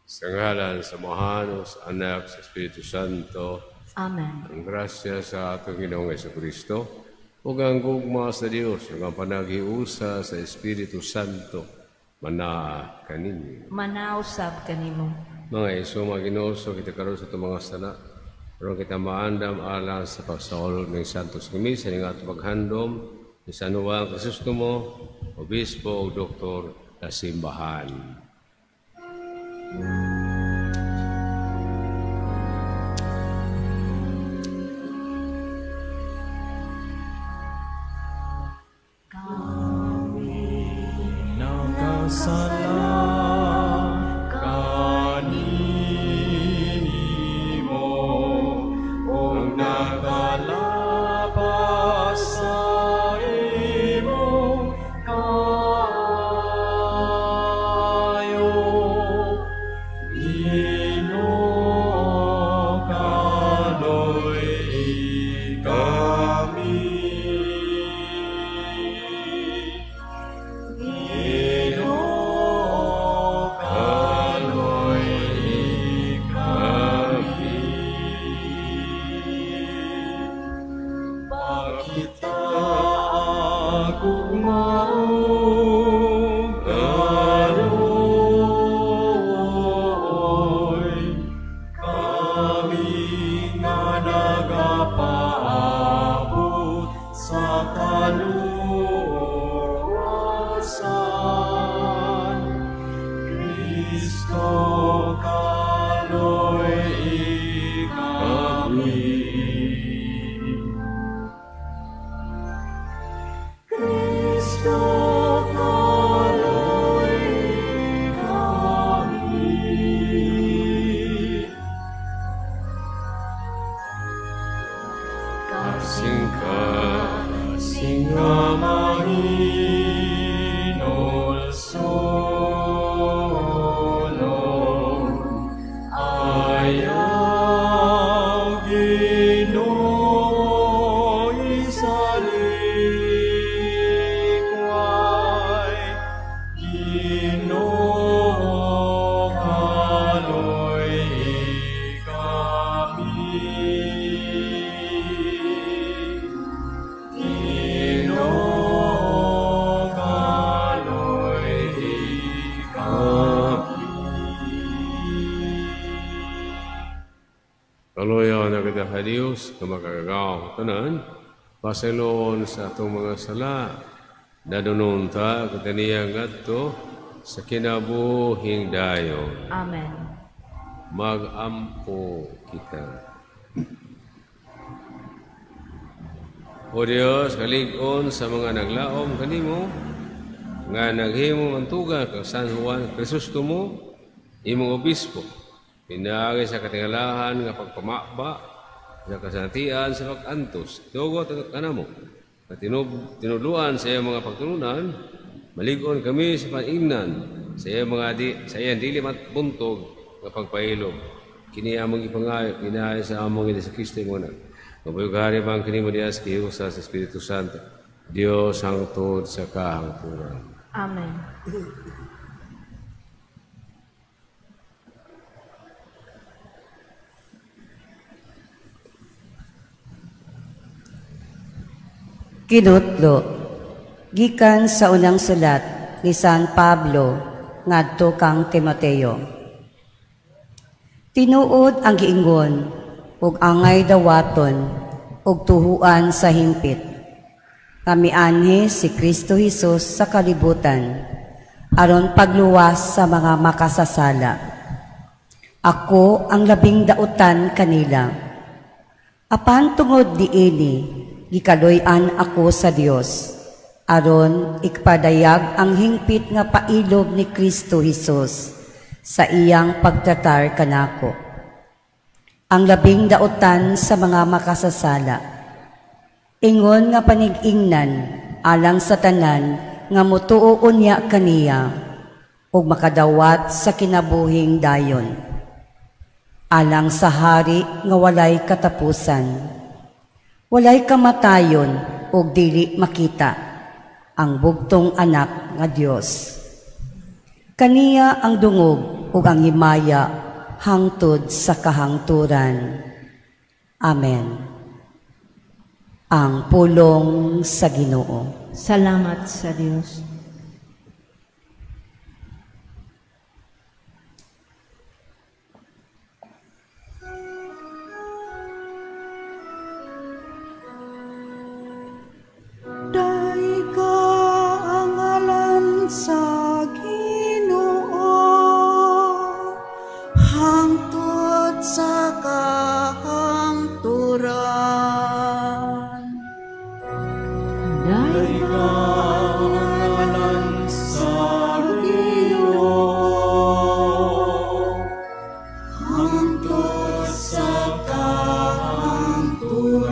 Sa ngalan sa Amahan, sa Anak, sa Espiritu Santo. Amen. Ang grasya sa atong Ginoong Hesukristo ug ang gugma sa Dios ug ang panaghiusa sa Espiritu Santo manaa kaninyo. Manausab kanimo. Mga iso, mga Ginoo, kita karon sa itong mga sala. Aron kita maandam alang sa pagsaulog ng Santos Misa ning atong paghandom ni San Juan Crisostomo, Obispo ug Doktor sa simbahan. Nakasala kanimo ug nakalapas sa imong kaayo. Ginoo, kaloy kami. Ginoo, kaloy kami. Pakita gugma ug kaloy, kami nga nagapaabot sa kaluwasan. Kristo, kaloy kami. Kristo, kaloy kami. Singka, Singa mahinulsolon, ayaw Ginoo isalikway. Ginoo, kaloy kami. Ginoo, kaloy kami. Kaluya na kita ka Diyos, nga makagagahom tanan, pasayloon sa atong mga sala, dadonon ta kita niya ngadto sa kinabuhing dayon. Amen. Mag-ampo kita. O Dios, kalig-on sa mga naglaom kanimo, nga naghimo mantuga kang San Juan Crisostomo, imong obispo, pinaagi sa katingalahan nga pagpamaba sa kasantian sa pag-antos, tugot ang kanamo, at tinudluan sa iyang mga pagtulunan, malig-on kami sa paningnan sa iyang mga di, sa iyang dili matbuntog nga pagpailob. Kini among ipangayo, kinahay sa among Ina sa Kristo imong anak. Mabuyog-hari bang kini mo diya sa kihusa sa Espiritu Santo, Dios hangtod sa kahangturan. Amen. Kinutlo, gikan sa unang sulat ni San Pablo ngadto kang Timoteo. Tinuod ang giingon ug angay dawaton ug tuhuan sa hingpit. Kami anhi si Kristo Hesus sa kalibutan aron pagluwas sa mga makasasala. Ako ang labing dautan kanila. Apan tungod niini, gikaloy-an ako sa Dios aron ikpadayag ang hingpit nga pailob ni Kristo Hesus sa iyang pagtatar kanako. Ang labing dautan sa mga makasasala. Ingon nga panig-ingnan alang sa tanan nga mutuo unya kaniya ug makadawat sa kinabuhing dayon. Alang sa hari nga walay katapusan, walay kamatayon ug dili makita ang bugtong anak nga Dios. Kaniya ang dungog ug ang himaya hangtod sa kahangturan. Amen. Ang pulong sa Ginoo. Salamat sa Dios. Dayka ang ngalan sa Ginoo hangtod sa kahangturan. Dayka ang ngalan sa Ginoo hangtod sa kahangturan.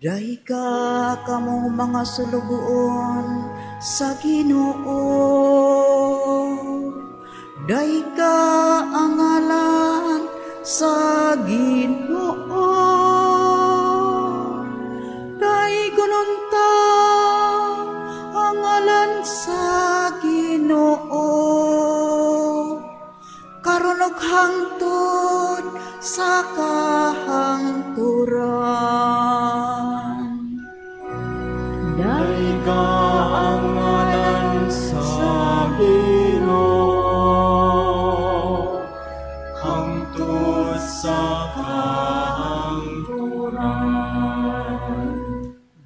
Dayka kamo mga sulugoon sa Ginoo. Dayka ang ngalan sa Ginoo. Daygonon ta ang ngalan sa Ginoo karon ug hangtod sa kahangturan. Dayka ang ngalan sa Ginoo hangtod sa kahangturan.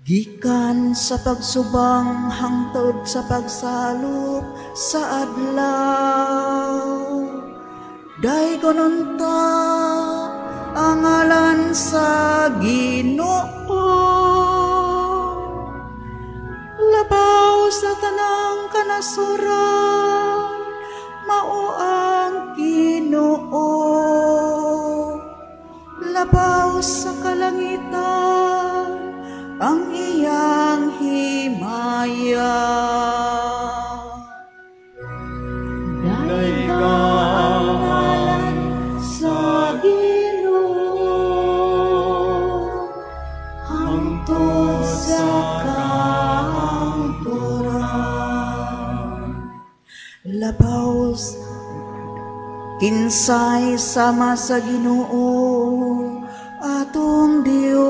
Gikan sa pagsubang hangtod sa pagsalop sa adlaw, daygonon ta ang ngalan sa Ginoo. Labaw sa tanang kanasuran, mao ang Ginoo. Labaw sa kalangitan, ang iyang himaya. Dayka ang ngalan sa Ginoo hangtod sa kahangturan. Labaw kinsay sama sa Ginoo atong Dios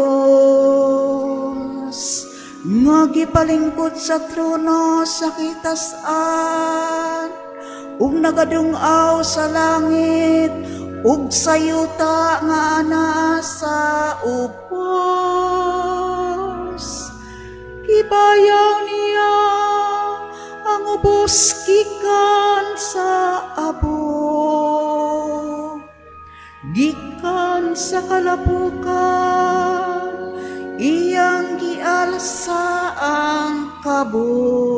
nga gipalingkod sa trono sa kitas-an ug nagadung-aw sa langit ug sa yuta nga anaa sa ubos. Gibayaw niya ang ubos gikan sa abo, gikan sa kalapukan, iyang gialsa ang kabus.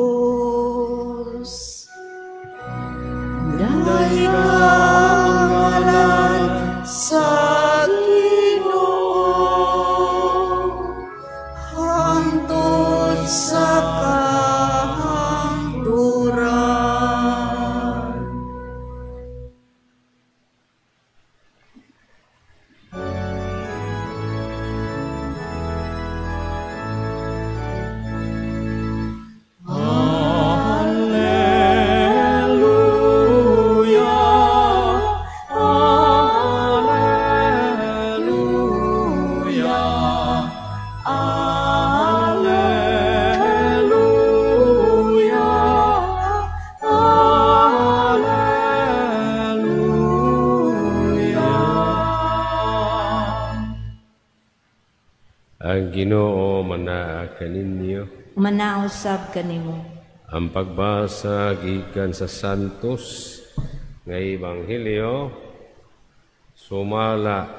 Dayka ang ngalan sa Ginoo hangtod sa kahangturan. Alleluia, Alleluia, Alleluia, Alleluia. Ang Ginoo manaa kaninyo. Manausab kanimo. Ang pagbasa gikan sa Santos nga Ebanghelyo sumala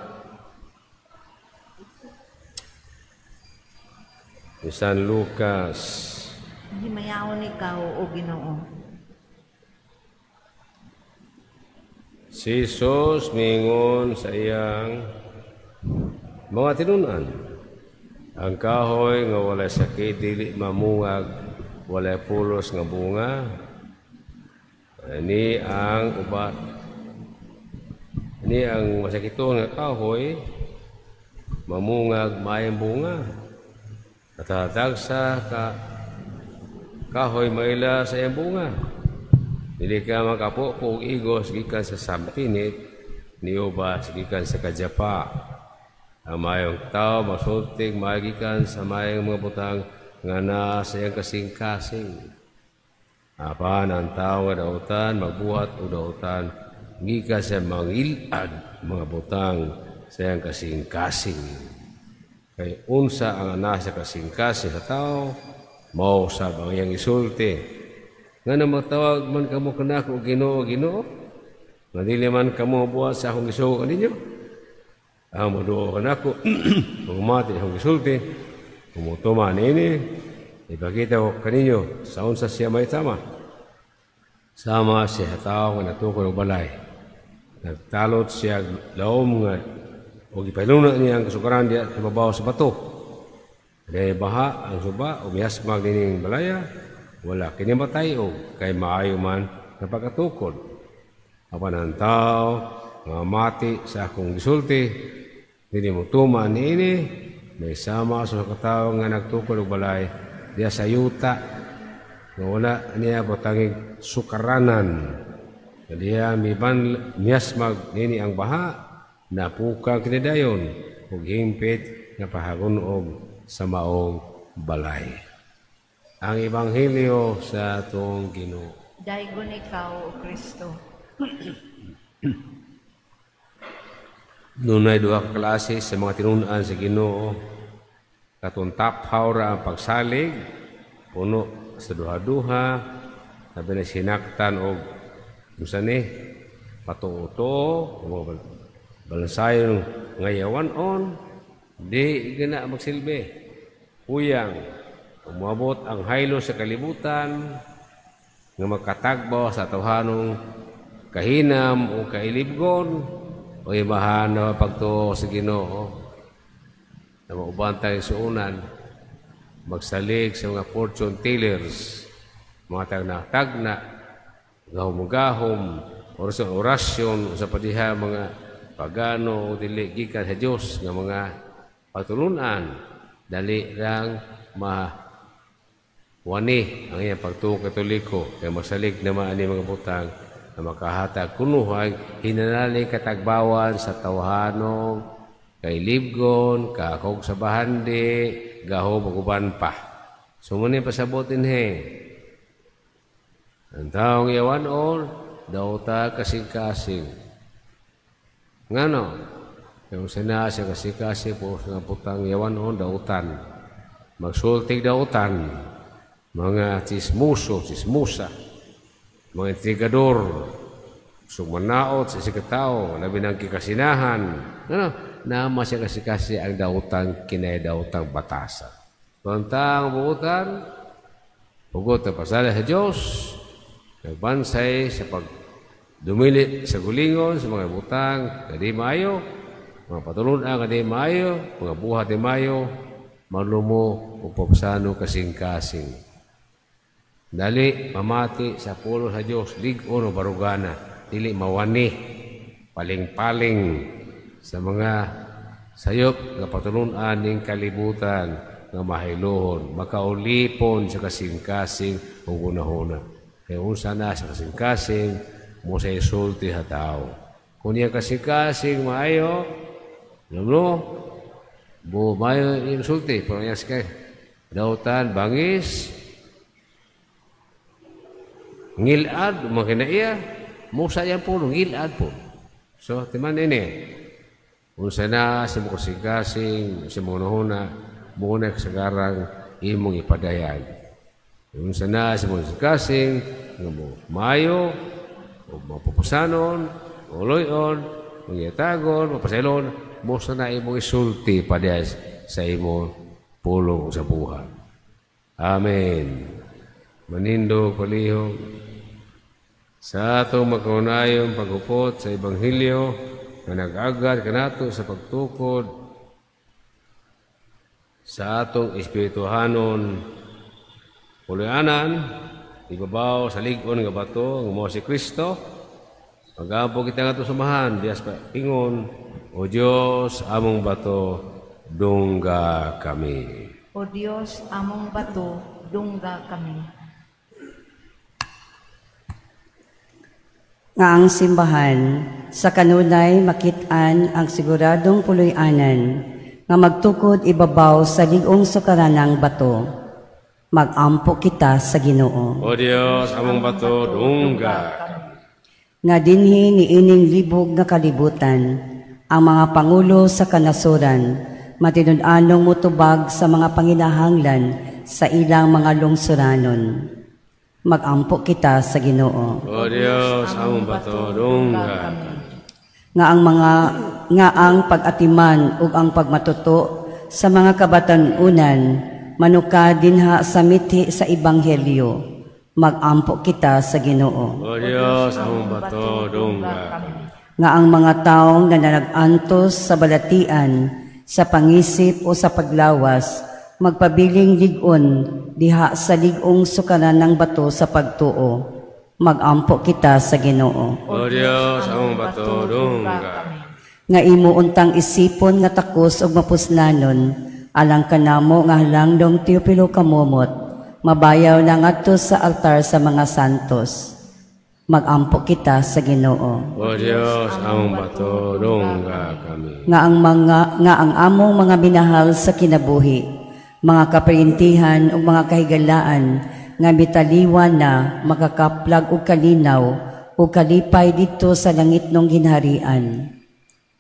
ni San Lucas. Himayaon ikaw o Ginoo. Si Jesus miingon sa iyang mga tinun-an, ang kahoy nga walay sakit dili mamungag, walay pulos nga bunga. Ni ang ubat, ni ang masakiton nga kahoy mamungag maayong bunga. Natatagsa ka kahoy maila sa iyang bunga. Dili ka makapupo og igos gikan sa sampinit, ni ubas gikan sa kajapa. Ang mayong tao masultig magikan sa mayong mga butang nga naa sa iyang kasing-kasing. Apan ang tao nga dautan magbuhat og dautan gikan sa mangilad mga butang sa iyang kasing-kasing. Kay unsa ang naa sa kasing-kasing sa tao, mao sab ang iyang isulti. Ngano magtawag man kamo kanako Ginoo, Ginoo, nga dili man kamo buhat sa akong gisugo kaninyo? Ang moduo kanako ug mati akong gisulti, kumutuman niini, ipakita ko kaninyo sa unsa siya may tama. Sama siya tao nga natukod og balay. Nagtalot siya laom nga og ipaluna niya ang kasukaran diya sa babaw sa bato. Dahil baha ang suba o miyasmag nining balaya, wala kini matay-og kay maayo man nga pagkatukod. Apan ang tao nga mati sa akong gisulti, dili mo tuman niini, may sama sa katawo nga nagtukod og balay diya sa yuta nga wala niya butangig sukaranan. Diya miban miyasmag nini ang baha, napukang kini dayon ug hingpit nga pahagunog sa maong balay. Ang Ebanghelyo sa atong Ginoo. Daygon ikaw, O Kristo. Dunay duha ka klase sa mga tinun-an sa Ginoo. Katong taphaw ra ang pagsalig, puno sa duha-duha, labi na sinaktan og unsa ni patuo-tuo, balansayon nga yawan-on, di gina magsilbi. Huyang, umabot ang haylo sa kalibutan nga makatagbaw sa tawhanong kahinam o kailibgon o ibahan na pagtuo sa Ginoo na mauban tayo suunan, magsalig sa mga fortune tellers, mga tagna-tagna, gahom-gahom, orasyon, orasyon sa padiha mga pagano o dili gikan sa Dios nga mga pagtulunan, dali lang mawani ang iyang pagtuo Katoliko kay masalig naman ani mga butang na makahatag kunuhay hinanali katagbawan sa tawhanong kailibgon, kakog sa bahandi, gahom ug uban pa. So muna pasabotin he. Ang taong yawan-on, dauta kasing-kasing. Ngano? Yung sinasa kasing-kasing po sa putang yawan-on, dautan. Magsultig dautan. Mga tsismuso, tsismusa. Mga intrigador. Sumanaot sa sikatao, labi ng kikasinahan. Ano? Nama siya kasi-kasi ang dautang kinay dautang batasa. Pantang buutan, pugot na pasala sa Diyos, nagbansay sa pagdumili sa gulingon, sa mga butang, kadi maayo, mga patulunan, kadi maayo, mga buhat di maayo, malumo o papsano kasing-kasing. Dali, mamati sa pulo sa Diyos, lig-on o barugana, dili mawani, paling-paling sa mga sayop nga patulunan ning kalibutan nga mahiluhon, makaulipon sa kasing-kasing o gunahona. Kaya unsa na sa kasing-kasing, mo sa isulti sa tao. Kung niya kasing-kasing maayo, alam mo, maayo yung sulti, pero niya sikay, dautan, bangis, ngilad, mga kinaiya, musa yan po, ngilad po. So, timan ini, unsa na sa mga kasing-kasing, sa mga nahuna, muna kasagarang imong ipadayag. Unsa na sa mga kasing-kasing, nga mo maayo, o mapupusanon, uloyon, mangyatagon, mapasaylon, musa na imong isulti padayag sa imong pulong sa buhat. Amen. Manindog palihog sa atong makaunayong paghupot sa Ebanghelyo nga nag-agad kanato sa pagtukod sa atong espirituhanon puloy-anan, ibabaw sa lig-on nga bato nga mao si Kristo. Pag-ampo kita nga sumahan dias pa ingon, O Dios among bato, dungga kami. O Dios among bato, dungga kami. Nga ang simbahan sa kanunay makit-an ang siguradong puloy-anan nga magtukod ibabaw sa lig-ong sukaranang bato. Magampo kita sa Ginoo. O Dios, among bato, dungga. Nga dinhi niining libog nga kalibutan, ang mga pangulo sa kanasuran, matinud-anong mutubag sa mga panginahanglan sa ilang mga lungsuranon. Magampo kita sa Ginoo. O Dios, among bato, dungga. Nga ang mga nga ang pag-atiman ug ang pagmatuto sa mga kabatan-unan manuka dinha sa mithi sa ebanghelyo. Magampo kita sa Ginoo. O Dios, among bato, dungga. Nga ang mga taong nanag-antos sa balatian, sa pangisip o sa paglawas, magpabiling lig-on diha sa lig-ong sukaran ng bato sa pagtuo. Magampo kita sa Ginoo. O Dios, among bato, dungga. Nga imo untang isipon nga takos ug mapuslanon, alang kanamo nga halangdong Teopilo Camomot, mabayaw na ngadto sa altar sa mga santos. Magampo kita sa Ginoo. O Dios, among bato, dungga kami. Nga ang mga nga ang among mga minahal sa kinabuhi, mga kaparintihan ug mga kahigalaan nga mitaliwan na makakaplag og kalinaw ug kalipay didto sa langitnong ginharian.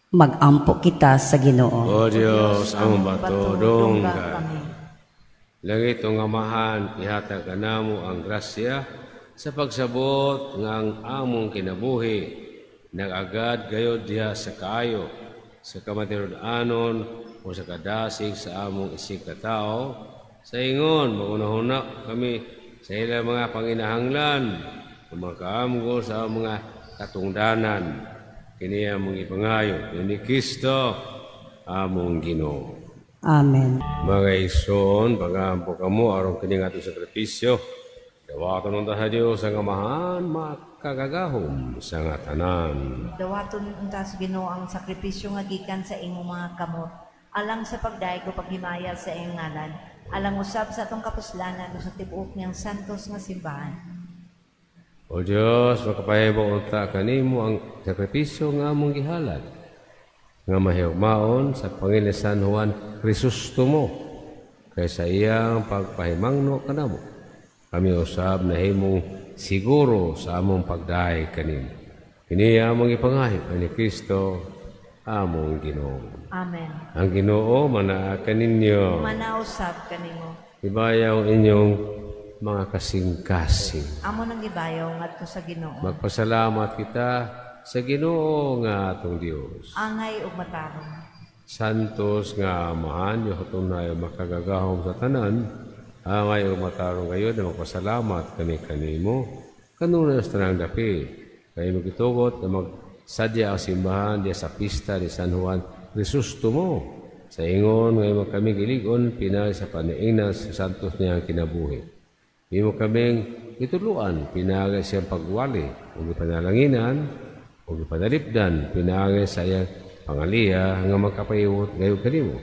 Magampo kita sa Ginoo. O Dios, among bato, dungga. Langit nga Amahan, ihatag kanamo ang grasya sa pagsabot nga ang among kinabuhi nag-agad gayod diha sa kaayo, sa kamatinud-anon o sa kadasig sa among isig katao. Sa ingon, magunahuna kami sa ilang mga panginahanglan, makaamgo sa mga katungdanan. Kini among ipangayo ni Kristo among Ginoo. Amen. Mga igsoon, pag-aampo kamo aron kini nga atong sakripisyo. Dawaton unta sa Dios ang Amahan makagagahom sa nga tanan. Dawaton unta sa Ginoo ang sakripisyo nga gikan sa imong mga kamot, alang sa pagdayeg o paghimaya sa iyang ngalan, alang usab sa atong kapuslanan o sa tibuok niyang santos nga simbahan. O Dios, makapahibong unta kanimo ang sakripisyo nga among gihalad, nga mahigugmaon sa Pangil ni San Juan Crisostomo, kay sa iyang pagpahimangno kanamo, kami usab nahimong siguro sa among pagdayeg kanimo. Kini among ipangayo ani Kristo among Ginoo. Amen. Ang Ginoo manaa kaninyo. Manausab kanimo. Ibayaw inyong mga kasing-kasing. Amo nang gibayaw ngadto sa Ginoo. Magpasalamat kita sa Ginoo nga atong Dios. Angay ug matarong. Santos nga Amahan, Dios tunay makagagahom sa tanan, angay ug matarong gayon na magpasalamat kami kanimo kanunay sa tanang dapit. Kay magitugot na magsadya ang simbahan diya sa pista ni San Juan Crisostomo. Sa ingon nga imo kami gilig-on pinagi sa paniingnan sa santos niyang kinabuhi. Imo kaming gituluan pinagi sa iyang pagwali ug ipanalanginan ug ipanalipdan pinagi sa iyang pangaliya nga magkapahiwot gayud kanimo.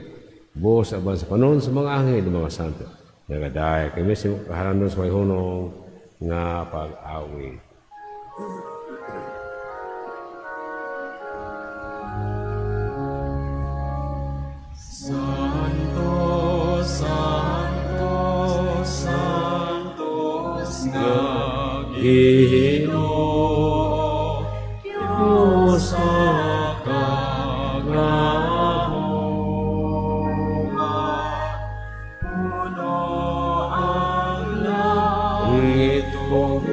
Buos aban sa panon sa mga anghel ug mga santo. Nagaday kami sa imong kahalandon sa mahihunong nga pag-awit. Santo, Santo, Santos nga Ginoo, Dios sa kagahoma, puno ang langit ug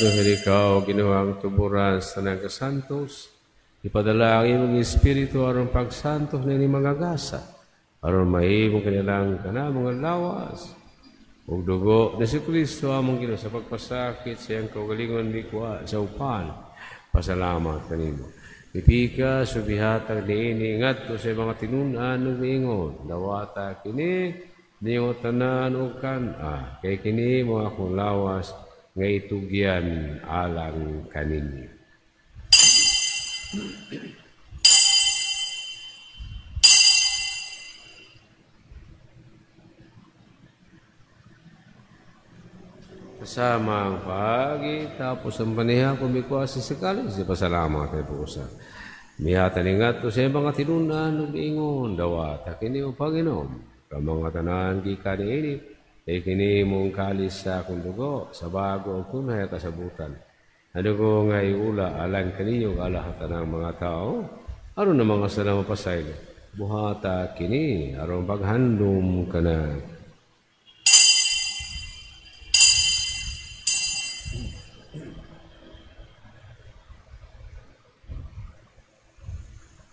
Gihandong ikaw, Ginoo ang tuburan sa tanang kasantos, ipadala ang imong espiritu aron pagsantos niini mga gasa, aron mahimo kanilang kana mga lawas ug dugo ni si Kristo among Ginoo sa pagpasakit sa iyang kaugalingon mikwa sa upan. Pasalamat kanimo. Ipika subihatag niini ngadto sa mga tinun-an ug miingon, dawata kini niyong tanan ug kan-a, kay kini mo akong lawas nga itugyan alang kaninyo. Kasama ang pagi, tapos ang paniha, kumikuha sa sakali, si pasalamat ay pusa. Mihatan ingat to sa mga tinunan, ug ingon, dawata kini o Panginoon, kamang tanan gikan niini, ay kini mong kalis sa akong dugo, sa bago o kunhay kasabutan. Ano ko nga iula, alang kaninyo, alahatan ng mga tao, aron na mga sala mapasaylo. Buhata kini, aron paghandom ka na.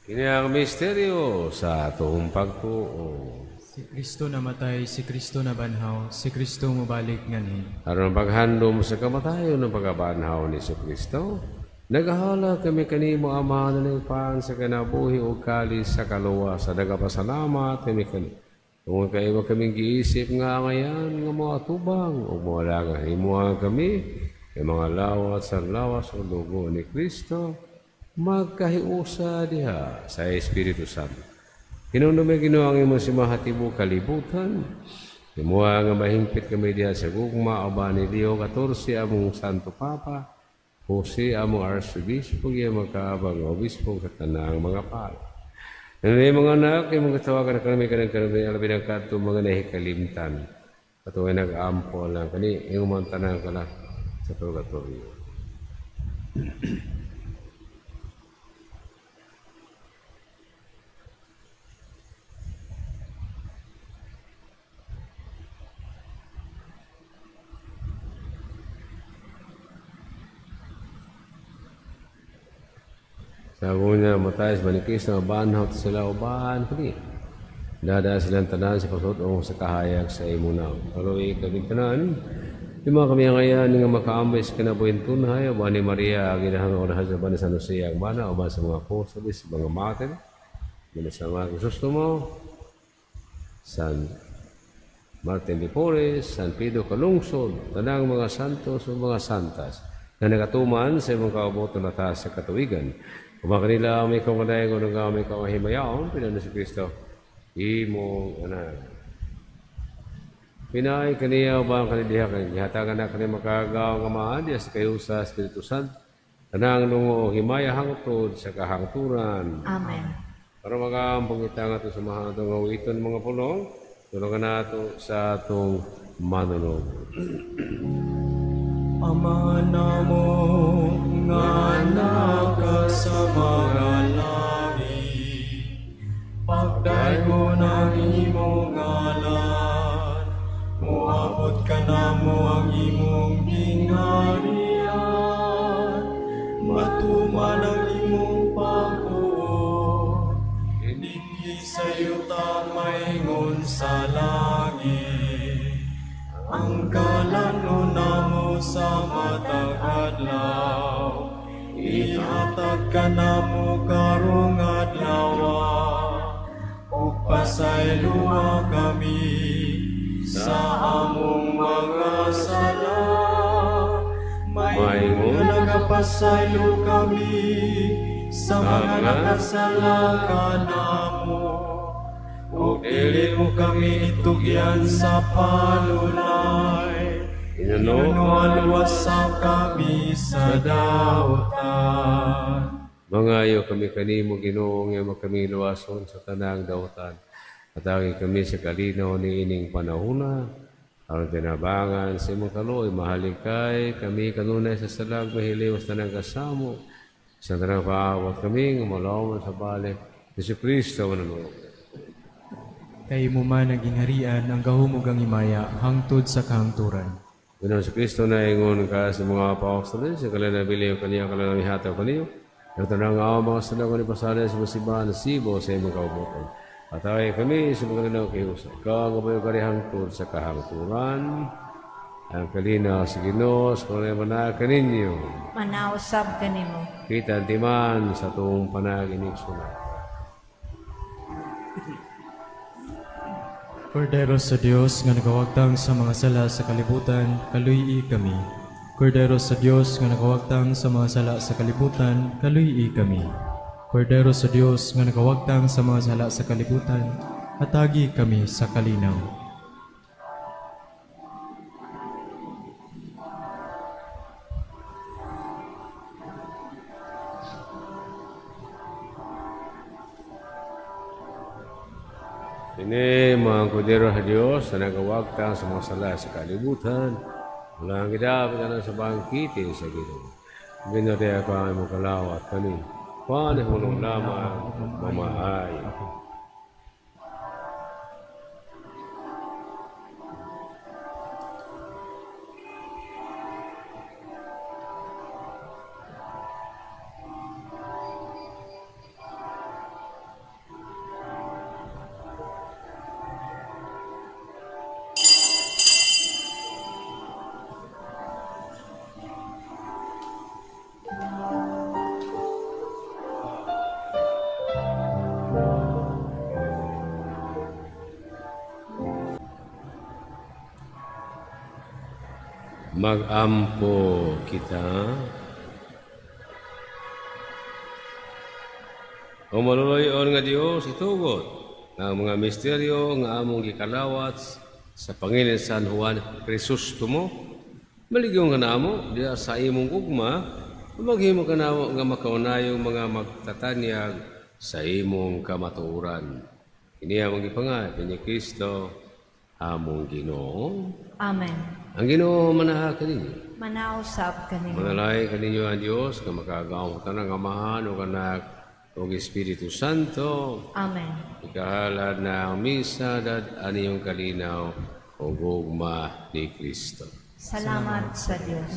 Kini ang misteryo sa atong pagtuo. Si Kristo namatay, si Kristo nabanhaw, si Kristo mubalik nganhi. Aron paghandom sa kamatayon ng pagkabanhaw ni Kristo, nagahala kami kanimo Ama na nagpaan sa kinabuhi o kalis sa kaluwas sa nagapasalamat kami kanimo. Tungod kay iwa kaming giisip nga angayan nga mga tubang o mga laga, himuha kami kay mga lawat sa lawas o dugo ni Kristo, magkahiusa diha sa Espiritu Santo. Hinumdumi Ginoo ang imong simahatibo kalibutan. Himuha nga mahingpit kami diha sa gugma uban ni Leo XIV among Santo Papa, Jose among Arsobispo, iya magkaabang obispo sa tanang mga pala. Nanay mga anak, imong katawagan kami kanang kami alabi ng kadto mga nahikalimtan. Katuway nag-ampo lang kani imong tanang kala sa purgatorio. Sabi niya, matay sa manikis na mabanhaw sila uban, kani. Dada silang tanan sa pagsuot sa kahayag sa imunaw. Kaluwi kami tanan, lima kami ngayon nga makaambay sa kinabuhin tunhay, uban ni Maria, ginahang orahan sa banis sa Jose ang bana, uban sa mga apostoles, mga martir, uban sa mga Krisostomo, San Martin de Porres, San Pedro Calungsod, tanang mga santos o mga santas, na nagatuman sa imong kaubuton na taas sa katuwigan. Uma kanila may kawanay kung nga may kawahimayaon, pinano si Kristo, imong anak. Pinay kaniya ubang kanidiha kaniya, hatagan na kaniya makagaw nga maadya sa kayo sa Espiritu Santo, tanang nungo himaya hangtod sa kahangturan. Amen. Para magaambong kita nga ito sa mga atong awiton mga pulong, tulungan nato sa atong manunog. Ama namo nga naka sa mga langit, pagdaygon ang imong ngalan, moabot kanamo ang imong gingharian, matuman ang imong pagbuot, dinhi sa yuta maingon sa langit. Ang kalan-on namo sa matag adlaw, ihatag kanamo karong adlaw, ug pasayloa kami sa among mga sala, maingon nga nagapasaylo kami sa mga nakasala kanamo. Ug dili mo kami itugyan sa palulay, inunualwas sa kami sa dautan. Mangayo kami kanimo Ginoo nga kami luwason sa tanang dautan. Atagi kami sa kalinaw ni ining panahona, aron tinabangan sa imong kaluoy mahalikay kami kanunay sa salag mahiliwas tanang kasamo sa tanang paawat kami nga malawman sa balik ni Kristo manunod. Kay imo man ang gingharian, ang gahom ug ang himaya, hangtod sa kahangturan. Ginoong sa Kristo na ingon ka sa mga apostoles, sa kanila nabili yung kaniya kanila mihatag kaniyo. Yung tanang ang mga sala ko ni pasala sa masibahan sibo sa imong kaubutan. Pataway kami sa mga kanila kay Usa. Ikaw ang kabayo karihangtod sa kahangturan. Ang kalinaw sa Ginoo sa kanila manaa kaninyo. Manausab kanimo. Kita ang timan sa tuong panaginig sunod. Kordero sa Dios nga nagawagtang sa mga sala sa kalibutan, kaluy-i kami. Kordero sa Dios nga nagawagtang sa mga sala sa kalibutan, kaluy-i kami. Kordero sa Dios nga nagawagtang sa mga sala sa kalibutan, hatagi kami sa kalinaw. Ini mga kordero sa Dios na nagawagtang sa mga sala sa kalibutan, wala ang gidapit na sa bangkiti sa Ginoo. Ginoo ako ang imong kalawat kani. Panahon lamang mamaayo. Magampo kita. O maluloy-on nga Dios, itugot ang mga misteryo nga among gikalawat sa Panginoon San Juan Crisostomo. Maligyon ka namo diha sa imong gugma, maghimo ka namo nga makaunayong mga magtatanyag sa imong kamatuoran. Ini among gipangay ni Kristo among Ginoo. Amen. Ang Ginoo manaha kaninyo. Manausab kaninyo. Manalay kaninyo ang Dios nga makagaw tanang Amahan ug Anak ug Espiritu Santo. Amen. Ikahalad na ang misa dad aniyong kalinaw ug gugma ni Kristo. Salamat sa Dios.